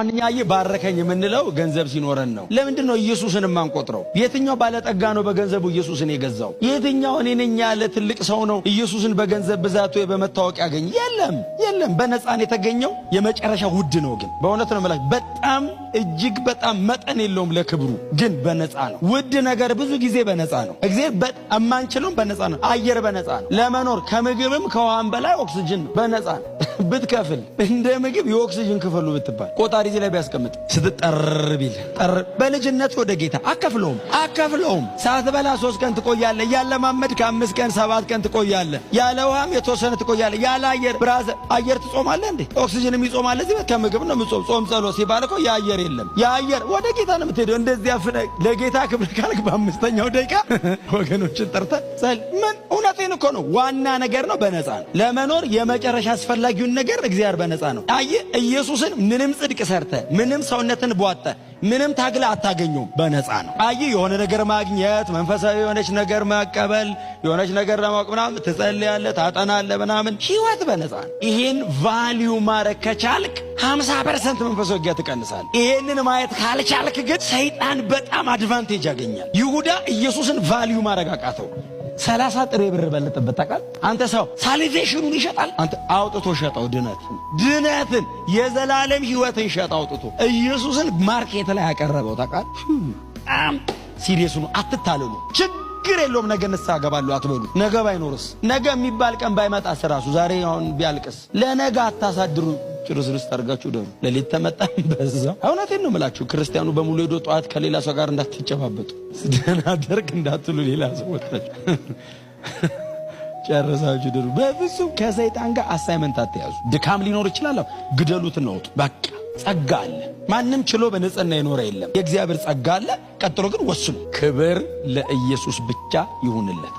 አሁን እኛ ባረከኝ የምንለው ገንዘብ ሲኖረን ነው። ለምንድን ነው ኢየሱስን የማንቆጥረው? የትኛው ባለጠጋ ነው በገንዘቡ ኢየሱስን የገዛው? የትኛው እኔ ነኝ ያለ ትልቅ ሰው ነው ኢየሱስን በገንዘብ ብዛት ወይ በመታወቅ ያገኘ? የለም፣ የለም። በነፃ ነው የተገኘው። የመጨረሻ ውድ ነው ግን በእውነት ነው የምላችሁ፣ በጣም እጅግ በጣም መጠን የለውም ለክብሩ፣ ግን በነፃ ነው። ውድ ነገር ብዙ ጊዜ በነፃ ነው። እግዚአብሔር የማንችለውም በነፃ ነው። አየር በነፃ ነው። ለመኖር ከምግብም ከውሃም በላይ ኦክስጅን ነው፣ በነፃ ነው። ብትከፍል እንደ ምግብ የኦክስጅን ክፈሉ ብትባል ቆጣሪ እዚህ ላይ ቢያስቀምጥ ስትጠር ቢል ጠር በልጅነት ወደ ጌታ አከፍለውም አከፍለውም። ሳትበላ 3 ቀን ትቆያለህ። እያለማመድ ከ5 ቀን 7 ቀን ትቆያለህ። ያለ ውሃም የተወሰነ ትቆያለህ። ያለ አየር brother አየር ትጾማለህ እንዴ? ኦክስጅንም ይጾማል። እዚህ ከምግብ ነው የምጾም። ጾም ጸሎት ሲባል እኮ የአየር የለም። የአየር ወደ ጌታ ነው የምትሄደው። እንደዚህ አፍነ ለጌታ ክብር ካልክ በአምስተኛው ደቂቃ ወገኖችን ጠርተህ ጸል ምን እውነቴን እኮ ነው። ዋና ነገር ነው፣ በነፃ ነው። ለመኖር የመጨረሻ አስፈላጊውን ነገር እግዚአብሔር በነፃ ነው። አየህ፣ ኢየሱስን ምንም ጽድቅ ሰርተህ፣ ምንም ሰውነትን ቧጠ፣ ምንም ታግለ አታገኘውም። በነፃ ነው። አየህ፣ የሆነ ነገር ማግኘት፣ መንፈሳዊ የሆነች ነገር መቀበል፣ የሆነች ነገር ለማወቅ ምናምን ትጸልያለህ፣ ታጠናለህ ምናምን። ህይወት በነፃ ነው። ይሄን value ማድረግ ከቻልክ 50% መንፈሳዊ ውጊያ ትቀንሳለህ። ይሄንን ማየት ካልቻልክ ግን ሰይጣን በጣም advantage ያገኛል። ይሁዳ ኢየሱስን value ማድረግ አቃተው። 30 ጥሬ ብር በለጠበት። ታውቃለህ አንተ ሰው salvation ኑን ይሸጣል። አንተ አውጥቶ ሸጠው። ድነትን ድነትን የዘላለም ህይወትን ሸጠ አውጥቶ ኢየሱስን market ላይ ያቀረበው ታውቃለህ። በጣም serious ነው። አትታለሉ። ችግር የለውም፣ ነገ ንስሐ እገባለሁ አትበሉ። ነገ ባይኖርስ፣ ነገ የሚባል ቀን ባይመጣስ፣ ራሱ ዛሬ አሁን ቢያልቅስ፣ ለነገ አታሳድሩ። ጭርስርስ ታርጋችሁ ደሩ። ሌሊት ተመጣ በዛው። እውነቴን ነው የምላችሁ። ክርስቲያኑ በሙሉ ሄዶ ጠዋት ከሌላ ሰው ጋር እንዳትጨባበጡ፣ ደህና አደርክ እንዳትሉ፣ ሌላ ሰው ወጣችሁ ጨርሳችሁ ደሩ። በፍጹም ከሰይጣን ጋር assignment አትያዙ። ድካም ሊኖር ይችላል። ግደሉት ነው። በቃ ጸጋ አለ። ማንም ችሎ በንጽህና የኖረ የለም። የእግዚአብሔር ጸጋ አለ። ቀጥሎ ግን ወስኑ። ክብር ለኢየሱስ ብቻ ይሁንለት።